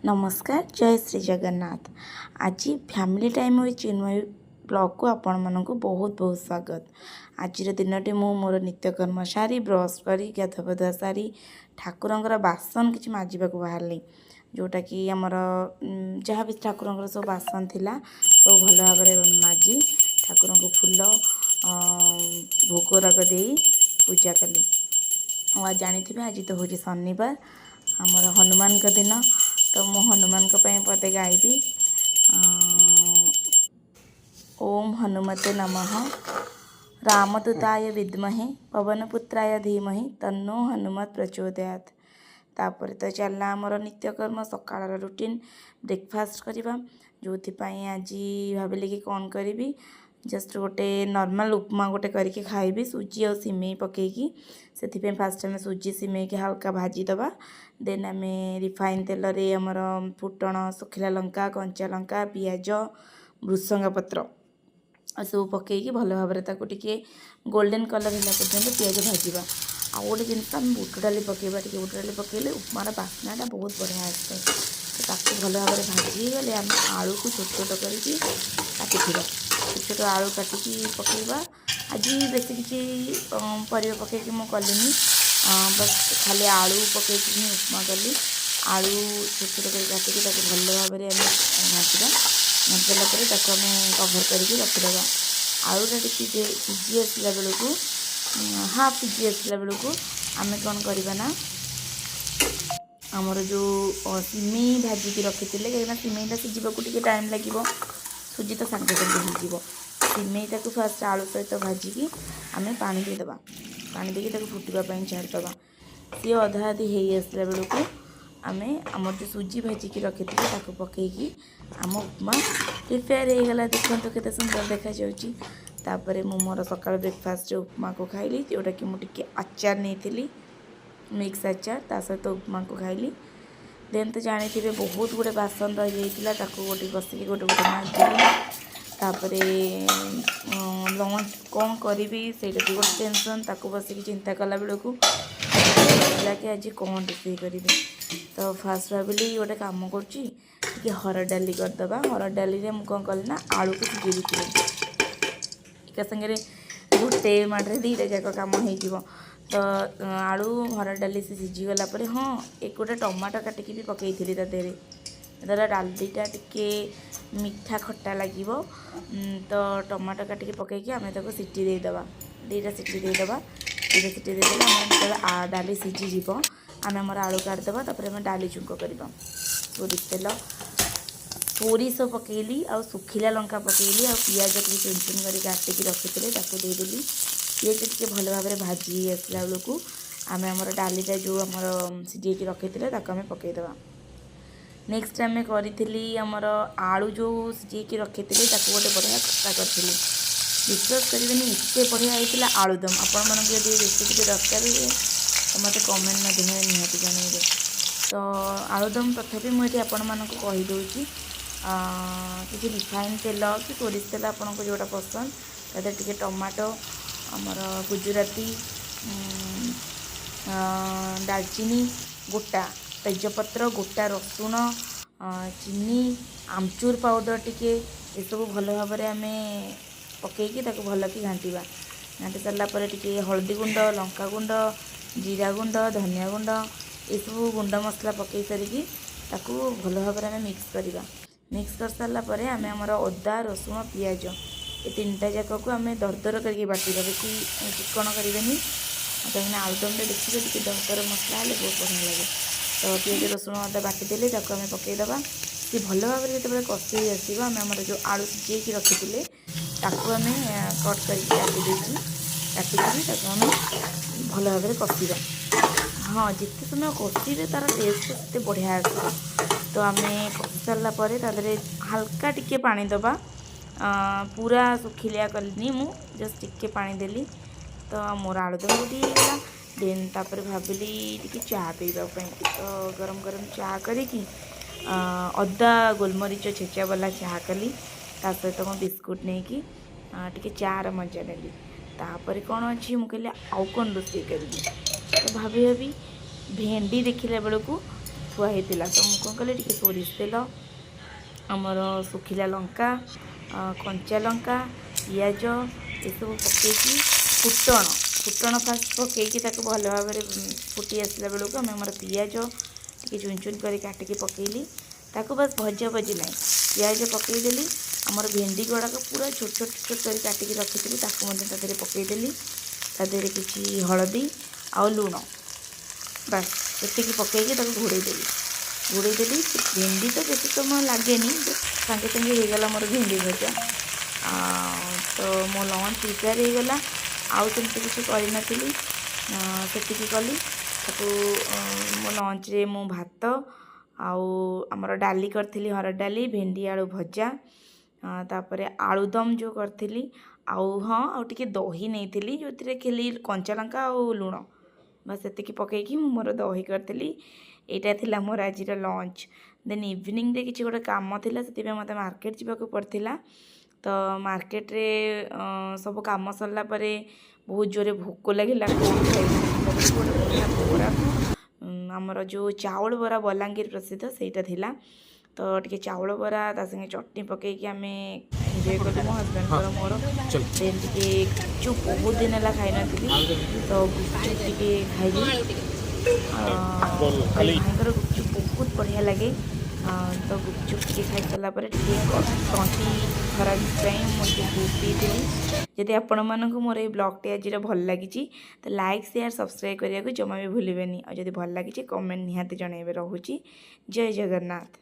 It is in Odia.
ନମସ୍କାର, ଜୟ ଶ୍ରୀ ଜଗନ୍ନାଥ। ଆଜି ଫ୍ୟାମିଲି ଟାଇମ୍ ୱିଥ୍ ଚିନ୍ମୟୀ ବ୍ଲଗ୍କୁ ଆପଣମାନଙ୍କୁ ବହୁତ ବହୁତ ସ୍ୱାଗତ। ଆଜିର ଦିନଟି ମୁଁ ମୋର ନିତ୍ୟକର୍ମ ସାରି, ବ୍ରସ୍ କରି, ଗାଧୁଆ ପାଧୁଆ ସାରି ଠାକୁରଙ୍କର ବାସନ କିଛି ମାଜିବାକୁ ବାହାରିଲି, ଯେଉଁଟାକି ଆମର ଯାହା ବି ଠାକୁରଙ୍କର ସବୁ ବାସନ ଥିଲା, ସବୁ ଭଲ ଭାବରେ ମାଜି, ଠାକୁରଙ୍କୁ ଫୁଲ ଭୋଗରାଗ ଦେଇ ପୂଜା କଲି। ଆଉ ଜାଣିଥିବେ, ଆଜି ତ ହେଉଛି ଶନିବାର, ଆମର ହନୁମାନଙ୍କ ଦିନ। ତ ମୁଁ ହନୁମାନଙ୍କ ପାଇଁ ପଦେ ଗାଇବି। ଓମ୍ ହନୁମତେ ନମଃ। ରାମଦୂତାୟ ବିଦ୍ମହେ, ପବନପୁତ୍ରାୟ ଧୀମହି, ତନ୍ନୋ ହନୁମତ ପ୍ରଚୋଦୟାତ୍। ତାପରେ ତ ଚାଲିଲା ଆମର ନିତ୍ୟକର୍ମ, ସକାଳର ରୁଟିନ୍, ବ୍ରେକଫାଷ୍ଟ କରିବା। ଯେଉଁଥିପାଇଁ ଆଜି ଭାବିଲି କି କ'ଣ କରିବି, ଜଷ୍ଟ ଗୋଟେ ନର୍ମାଲ୍ ଉପମା ଗୋଟେ କରିକି ଖାଇବି, ସୁଜି ଆଉ ସିମେଇ ପକେଇକି। ସେଥିପାଇଁ ଫାଷ୍ଟ ଆମେ ସୁଜି ସିମେଇକି ହାଲକା ଭାଜିଦେବା। ଦେନ୍ ଆମେ ରିଫାଇନ୍ ତେଲରେ ଆମର ଫୁଟଣ, ଶୁଖିଲା ଲଙ୍କା, କଞ୍ଚା ଲଙ୍କା, ପିଆଜ, ଭୃସଙ୍ଗା ପତ୍ର ଏସବୁ ପକେଇକି ଭଲ ଭାବରେ ତାକୁ ଟିକେ ଗୋଲ୍ଡେନ୍ କଲର୍ ହେଲା ପର୍ଯ୍ୟନ୍ତ ପିଆଜ ଭାଜିବା। ଆଉ ଗୋଟେ ଜିନିଷ, ଆମେ ବୁଟ ଡାଲି ପକେଇବା ଟିକେ। ବୁଟ ଡାଲି ପକେଇଲେ ଉପମାର ବାସ୍ନାଟା ବହୁତ ବଢ଼ିଆ ଆସିଥାଏ। ତ ତାକୁ ଭଲ ଭାବରେ ଭାଜି ହେଇଗଲେ ଆମେ ଆଳୁକୁ ଛୋଟ ଛୋଟ କରିକି କାଟିଥିବା, ଛୋଟ ଛୋଟ ଆଳୁ କାଟିକି ପକେଇବା। ଆଜି ବେଶୀ କିଛି ପରିବା ପକେଇକି ମୁଁ କଲିନି, ବସ୍ ଖାଲି ଆଳୁ ପକେଇକି ହିଁ ଉପମା କଲି। ଆଳୁ ଛୋଟ ଛୋଟ କରି କାଟିକି ତାକୁ ଭଲ ଭାବରେ ଆମେ ଘାଣ୍ଟିବା। ଘାଣ୍ଟି ଦେଲା ପରେ ତାକୁ ଆମେ କଭର୍ କରିକି ରଖିଦେବା। ଆଳୁଟା ଟିକେ ସିଝି ଆସିଲା ବେଳକୁ, ହାଫ୍ ସିଝି ଆସିଲା ବେଳକୁ ଆମେ କ'ଣ କରିବା ନା, ଆମର ଯେଉଁ ସିମେଇ ଭାଜିକି ରଖିଥିଲେ, କାହିଁକିନା ସିମେଇଟା ସିଝିବାକୁ ଟିକେ ଟାଇମ୍ ଲାଗିବ, ସୁଜି ତ ସାଙ୍ଗେ ସାଙ୍ଗେ ହେଇଯିବ। ସିମେଇଟାକୁ ଫାଷ୍ଟ ଆଳୁ ସହିତ ଭାଜିକି ଆମେ ପାଣି ଦେଇଦେବା। ପାଣି ଦେଇକି ତାକୁ ଫୁଟିବା ପାଇଁ ଛାଡ଼ିଦେବା। ସିଏ ଅଧା ଅଧି ହେଇ ଆସିଲା ବେଳକୁ ଆମେ ଆମର ଯେଉଁ ସୁଜି ଭାଜିକି ରଖିଥିଲେ, ତାକୁ ପକେଇକି ଆମ ଉପମା ପ୍ରିପେୟାର ହେଇଗଲା। ଦେଖନ୍ତୁ କେତେ ସୁନ୍ଦର ଦେଖାଯାଉଛି। ତାପରେ ମୁଁ ମୋର ସକାଳ ବ୍ରେକଫାଷ୍ଟରେ ଉପମାକୁ ଖାଇଲି, ଯେଉଁଟାକି ମୁଁ ଟିକେ ଆଚାର ନେଇଥିଲି, ମିକ୍ସ ଆଚାର, ତା ସହିତ ଉପମାକୁ ଖାଇଲି। ଦେନ୍ ତ ଜାଣିଥିବେ, ବହୁତ ଗୁଡ଼ିଏ ବାସନ ରହିଯାଇଥିଲା, ତାକୁ ଗୋଟେ ବସିକି ଗୋଟେ ଗୋଟେ ମାଜିଲି। ତାପରେ ଲଞ୍ଚ କ'ଣ କରିବି, ସେଇଟା ବି ଗୋଟେ ଟେନସନ୍। ତାକୁ ବସିକି ଚିନ୍ତା କଲା ବେଳକୁ ଆସିଲା କି ଆଜି କ'ଣ ରୋଷେଇ କରିବି। ତ ଫାଷ୍ଟ ଭାବିଲି ଗୋଟେ କାମ କରୁଛି, ଟିକେ ହରଡ଼ ଡାଲି କରିଦେବା। ହରଡ଼ ଡାଲିରେ ମୁଁ କ'ଣ କଲି ନା, ଆଳୁକୁ ସିଝେଇ ଦେଇଥିଲି। ଏକା ସାଙ୍ଗରେ ଗୋଟେ ମାଡ଼ରେ ଦୁଇଟା ଯାକ କାମ ହେଇଯିବ। ତ ଆଳୁ ହରଡ଼ ଡାଲି ସେ ସିଝିଗଲା ପରେ, ହଁ, ଏକ ଗୋଟେ ଟମାଟୋ କାଟିକି ବି ପକେଇଥିଲି ତା ଦେହରେ, ଦ୍ୱାରା ଡାଲିଟା ଟିକେ ମିଠା ଖଟା ଲାଗିବ। ତ ଟମାଟୋ କାଟିକି ପକେଇକି ଆମେ ତାକୁ ସିଟି ଦେଇଦେବା, ଦୁଇଟା ସିଟି ଦେଇଦେବା। ଦୁଇଟା ସିଟି ଦେଇଦେଲେ ଆମର ଯେତେବେଳେ ଡାଲି ସିଝିଯିବ, ଆମେ ଆମର ଆଳୁ କାଢ଼ିଦେବା। ତାପରେ ଆମେ ଡାଲି ଛୁଙ୍କ କରିବା। ସୋରିଷ ତେଲ, ସୋରିଷ ପକେଇଲି ଆଉ ଶୁଖିଲା ଲଙ୍କା ପକେଇଲି ଆଉ ପିଆଜ ଟିକେ ଚୁନ ଚୁନ କରି କାଟିକି ରଖିଥିଲେ, ତାକୁ ଦେଇଦେଲି। ପିଆଜ ଟିକେ ଭଲ ଭାବରେ ଭାଜି ହେଇ ଆସିଲା ବେଳକୁ ଆମେ ଆମର ଡାଲିଟା ଯେଉଁ ଆମର ସିଝେଇକି ରଖିଥିଲେ, ତାକୁ ଆମେ ପକେଇଦେବା। ନେକ୍ସଟ ଆମେ କରିଥିଲି ଆମର ଆଳୁ ଯେଉଁ ସିଝେଇକି ରଖିଥିଲି, ତାକୁ ଗୋଟେ ବଢ଼ିଆ ଖଟା କରିଥିଲି। ବିଶ୍ୱାସ କରିବେନି, ଏତେ ବଢ଼ିଆ ହେଇଥିଲା ଆଳୁଦମ। ଆପଣମାନଙ୍କୁ ଯଦି ରେସିପିଟି ଦରକାର ହୁଏ, ତ ମୋତେ କମେଣ୍ଟ ମାଧ୍ୟମରେ ନିହାତି ଜଣାଇବେ। ତ ଆଳୁଦମ ତଥାପି ମୁଁ ଏଠି ଆପଣମାନଙ୍କୁ କହିଦେଉଛି। କିଛି ରିଫାଇନ୍ ତେଲ କି ସୋରିଷ ତେଲ, ଆପଣଙ୍କୁ ଯେଉଁଟା ପସନ୍ଦ, ତା ଦେହରେ ଟିକେ ଟମାଟୋ, ଆମର ଗୁଜୁରାତି, ଡାଲଚିନି, ଗୋଟା ତେଜପତ୍ର, ଗୋଟା ରସୁଣ, ଚିନି, ଆମଚୁର ପାଉଡ଼ର ଟିକେ, ଏସବୁ ଭଲ ଭାବରେ ଆମେ ପକେଇକି ତାକୁ ଭଲକି ଘାଣ୍ଟିବା। ଘାଣ୍ଟି ସାରିଲା ପରେ ଟିକେ ହଳଦୀ ଗୁଣ୍ଡ, ଲଙ୍କା ଗୁଣ୍ଡ, ଜିରା ଗୁଣ୍ଡ, ଧନିଆ ଗୁଣ୍ଡ, ଏସବୁ ଗୁଣ୍ଡ ମସଲା ପକେଇ ସାରିକି ତାକୁ ଭଲ ଭାବରେ ଆମେ ମିକ୍ସ କରିବା। ମିକ୍ସ କରିସାରିଲା ପରେ ଆମେ ଆମର ଅଦା, ରସୁଣ, ପିଆଜ ଏ ତିନିଟା ଯାକକୁ ଆମେ ଦରଦର କରିକି ବାଟିବା। ବେଶୀ ଚିକଣ କରିବେନି, କାହିଁକିନା ଆଳୁଦମରେ ଦେଖିବେ ଟିକେ ଦରଦର ମସଲା ହେଲେ ବହୁତ ବଢ଼ିଆ ଲାଗେ। ତ ପିଆଜ, ରସୁଣ, ଅଦା ବାଟିଦେଲେ, ତାକୁ ଆମେ ପକାଇଦେବା। ସିଏ ଭଲ ଭାବରେ ଯେତେବେଳେ କଷି ହେଇ ଆସିବ, ଆମେ ଆମର ଯେଉଁ ଆଳୁ ସିଝେଇକି ରଖିଥିଲେ, ତାକୁ ଆମେ କଟ୍ କରିକି କାଟି ଦେଇକି, କାଟିକିରି ତାକୁ ଆମେ ଭଲ ଭାବରେ କଷିବା। ହଁ, ଯେତେ ସମୟ କଷିବେ, ତା'ର ଟେଷ୍ଟ ସେତେ ବଢ଼ିଆ ଆସିବ। ତ ଆମେ କଷି ସାରିଲା ପରେ ତା ଦେହରେ ହାଲକା ଟିକେ ପାଣି ଦେବା। ପୁରା ଶୁଖିଲିଆ କଲିନି ମୁଁ, ଜଷ୍ଟ ଟିକେ ପାଣି ଦେଲି। ତ ମୋର ଆଳୁଦମ ରେଡ଼ି ହେଇଗଲା। ଦେନ୍ ତାପରେ ଭାବିଲି ଟିକେ ଚା ପିଇବା ପାଇଁ। ତ ଗରମ ଗରମ ଚା କରିକି ଅଦା ଗୋଲମରିଚ ଛେଚା ବାଲା ଚା କଲି। ତା ସହିତ ମୁଁ ବିସ୍କୁଟ ନେଇକି ଟିକେ ଚାର ମଜା ନେଲି। ତାପରେ କ'ଣ ଅଛି, ମୁଁ କହିଲି ଆଉ କ'ଣ ରୋଷେଇ କରିବି? ତ ଭାବି ଭାବି ଭେଣ୍ଡି ଦେଖିଲା ବେଳକୁ ଥୁଆ ହେଇଥିଲା। ତ ମୁଁ କ'ଣ କଲି, ଟିକେ ସୋରିଷ ତେଲ, ଆମର ଶୁଖିଲା ଲଙ୍କା, କଞ୍ଚା ଲଙ୍କା, ପିଆଜ ଏସବୁ ପକେଇକି, ଫୁଟଣ ଫୁଟଣ ଫାଷ୍ଟ ପକେଇକି ତାକୁ ଭଲ ଭାବରେ ଫୁଟି ଆସିଲା ବେଳକୁ ଆମେ ଆମର ପିଆଜ ଟିକେ ଚୁନ ଚୁନ କରି କାଟିକି ପକେଇଲି। ତାକୁ ବାସ୍ ଭଜା ଭଜି ନାହିଁ, ପିଆଜ ପକେଇଦେଲି। ଆମର ଭେଣ୍ଡି ଗୁଡ଼ାକ ପୁରା ଛୋଟ ଛୋଟ ଛୋଟ କରି କାଟିକି ରଖିଥିଲି, ତାକୁ ମଧ୍ୟ ତା ଦେହରେ ପକେଇଦେଲି। ତା ଦେହରେ କିଛି ହଳଦୀ ଆଉ ଲୁଣ, ବାସ୍ ଏତିକି ପକେଇକି ତାକୁ ଘୋଡ଼େଇ ଦେଲି, ଘୋଡ଼େଇ ଦେଲି। ଭେଣ୍ଡି ତ ବେଶୀ ସମୟ ଲାଗେନି, ସାଙ୍ଗେ ସାଙ୍ଗେ ହେଇଗଲା ମୋର ଭେଣ୍ଡି ଭଜା। ତ ମୋ ଲଞ୍ଚ ପ୍ରିପେୟାର ହେଇଗଲା। ଆଉ ସେମିତି କିଛି କରିନଥିଲି, ସେତିକି କଲି। ତାକୁ ମୋ ଲଞ୍ଚରେ ମୁଁ ଭାତ ଆଉ ଆମର ଡାଲି କରିଥିଲି, ହରଡ଼ ଡାଲି, ଭେଣ୍ଡି ଆଳୁ ଭଜା, ତାପରେ ଆଳୁଦମ ଯେଉଁ କରିଥିଲି, ଆଉ ହଁ, ଆଉ ଟିକେ ଦହି ନେଇଥିଲି, ଯେଉଁଥିରେ ଖାଲି କଞ୍ଚା ଲଙ୍କା ଆଉ ଲୁଣ, ବାସ୍ ସେତିକି ପକେଇକି ମୁଁ ମୋର ଦହି କରିଥିଲି। ଏଇଟା ଥିଲା ମୋର ଆଜିର ଲଞ୍ଚ। ଦେନ୍ ଇଭିନିଂରେ କିଛି ଗୋଟେ କାମ ଥିଲା, ସେଥିପାଇଁ ମୋତେ ମାର୍କେଟ ଯିବାକୁ ପଡ଼ିଥିଲା। ତ ମାର୍କେଟରେ ସବୁ କାମ ସରିଲା ପରେ ବହୁତ ଜୋରେ ଭୋକ ଲାଗିଲା। କ'ଣ ଖାଇବୁ ଦେଖିଲା ବେଳକୁ ଗୋଟେ ବଢ଼ିଆ ବରାକୁ, ଆମର ଯେଉଁ ଚାଉଳ ବରା ବଲାଙ୍ଗୀର ପ୍ରସିଦ୍ଧ, ସେଇଟା ଥିଲା। ତ ଟିକେ ଚାଉଳ ବରା ତା ସାଙ୍ଗେ ଚଟଣି ପକେଇକି ଆମେ ଏନ୍ଜୟ କଲୁ, ମୋ ହଜବେଣ୍ଡଙ୍କର ମୋର। ଦେନ୍ ଟିକେ ଗୁପଚୁପ୍ ବହୁତ ଦିନ ହେଲା ଖାଇନଥିଲି, ତ ଗୁପଚୁପ୍ ଟିକେ ଖାଇଲି। ଭାଇଙ୍କର ଗୁପଚୁପ୍ ବହୁତ ବଢ଼ିଆ ଲାଗେ। ତ ଗୁପଚୁପ୍ ଟିକେ ଖାଇସାରିଲା ପରେ ଟିକେ ତଣ୍ଟି ଖରାପ ପାଇଁ ମୁଁ ଟିକେ ସୁପ୍ ପିଇଥିଲି। ଯଦି ଆପଣମାନଙ୍କୁ ମୋର ଏଇ ବ୍ଲଗ୍ଟି ଆଜିର ଭଲ ଲାଗିଛି, ତ ଲାଇକ୍, ସେୟାର, ସବସ୍କ୍ରାଇବ୍ କରିବାକୁ ଜମା ବି ଭୁଲିବେନି। ଆଉ ଯଦି ଭଲ ଲାଗିଛି, କମେଣ୍ଟ ନିହାତି ଜଣାଇବେ। ରହୁଛି, ଜୟ ଜଗନ୍ନାଥ।